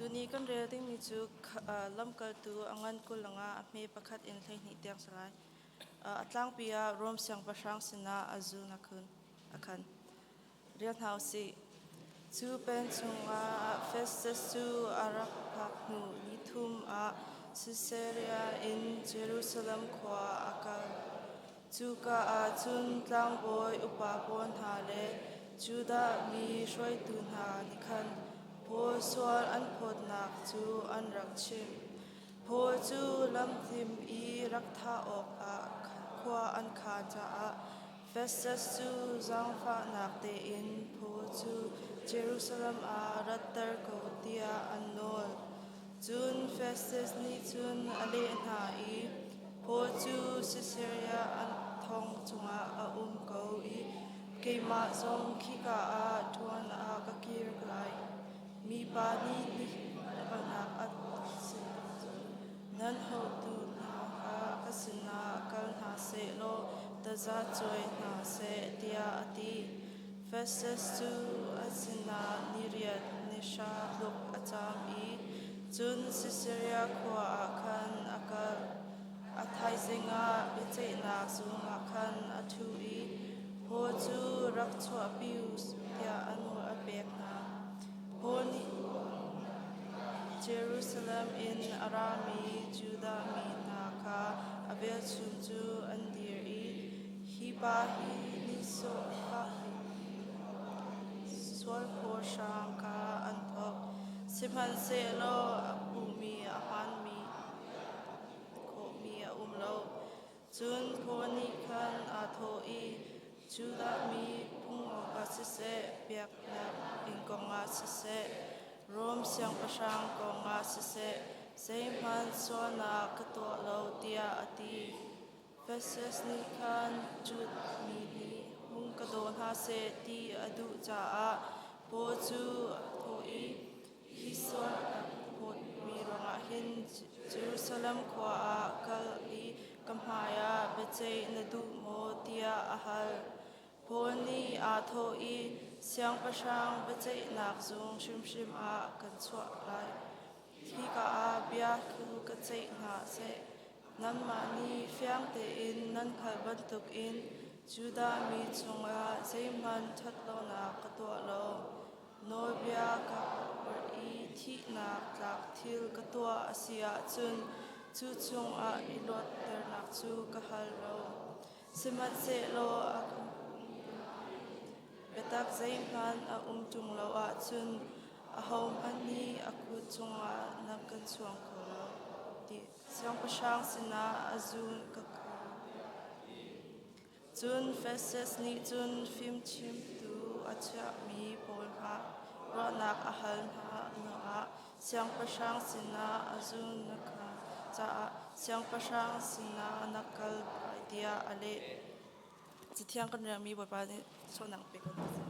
Tuni kan rel dingmi cu lamkaltu a ngan 20 le nga a hme pakhat in 12 tiang si lai. A tlangpi ah Rom siangpahrang sinah a zun a khan. Rel hna usih. Cu pen chungah Festus cu a rak phak hnu ni thum ah Sisaria in Jerusalem khua a kal. Cuka ah cun tlangbawi upa pawl hna le Judah mi hruaitu hna nih khan Paul sual an phawtnak cu an rak chimh. Paul cu lamhlim i rak thah awkah khua an khaan caah Festus cu zaangfahnak tein Paul cu Jerusalem ah ratter ko tiah an nawl. Cun Festus nih cun a leh hna i, Paul cu Sisaria thong chungah a um ko i keimah zong khika ah ṭuan ah ka kir lai. Mipa nih nihin a si ahcun nan hotu hna kha ka sinah kal hna seh law taza cuai hna seh, tiah a ti. Festus cu a sinah ni riat ni hra tluk a caam i cun Sisaria khua ah khan a kal. A thaizing ah biaceihnak zung ah khan a ṭhu i Paul cu rak chuahpi u tiah a nawl a pek hna. Paul nih Jerusalem in a rami Judah mi hna kha a velchum cu an dir i, Hi pa hi nihsawh sualphaw hram kha an thawk, sihmanhsehlaw a puhmi a hmaanmi khawhmi a um lo. Cun Paul nih khan aa thawh i, Judah mi phung awkah siseh, biaknak inn kongah siseh, Rom siangpahrang kongah siseh, zeihmanh sualnak ka tuah lo, tiah a ti. Festus nih khan Judah mi nih hung ka daw hna seh ti a duh caah Paul cu a thawh i, Hi sual a phawtmi ruangah hin Jerusalem khua ah kal i ka hmaiah biaceih na duh maw tiah a hal. Paul nih aa thawh i, Siangpahrang biaceihnak zung hrimhrim ah kan chuah lai. Hika ah bia cu ka ceih hna seh. Nanmah nih fiang tein nan hngalh bantukin Judah mi chungah zeihmanh ṭhatlonak ka tuah lo. Nawlbia ka orh i thihnak tlak thil ka tuah a si ahcun cu chungah i luatternak cu ka hal lo. Sihmanhsehlaw a ka biatak zeihmanh a um ṭung lo ahcun ahohmanh nih a kut cungah na kan chuang kho lo, ti siangpahrang sinah a zun ka Cun Festus nih cun fimchimtu a chiahmi pawl kha ruahnak a hal hna hnuah siangpahrang sinah a zun na kha caah siangpahrang sinah na kal lai tiah a leh. Cathiang kan relmi Bawipa nih sawhnak pe ko hna seh.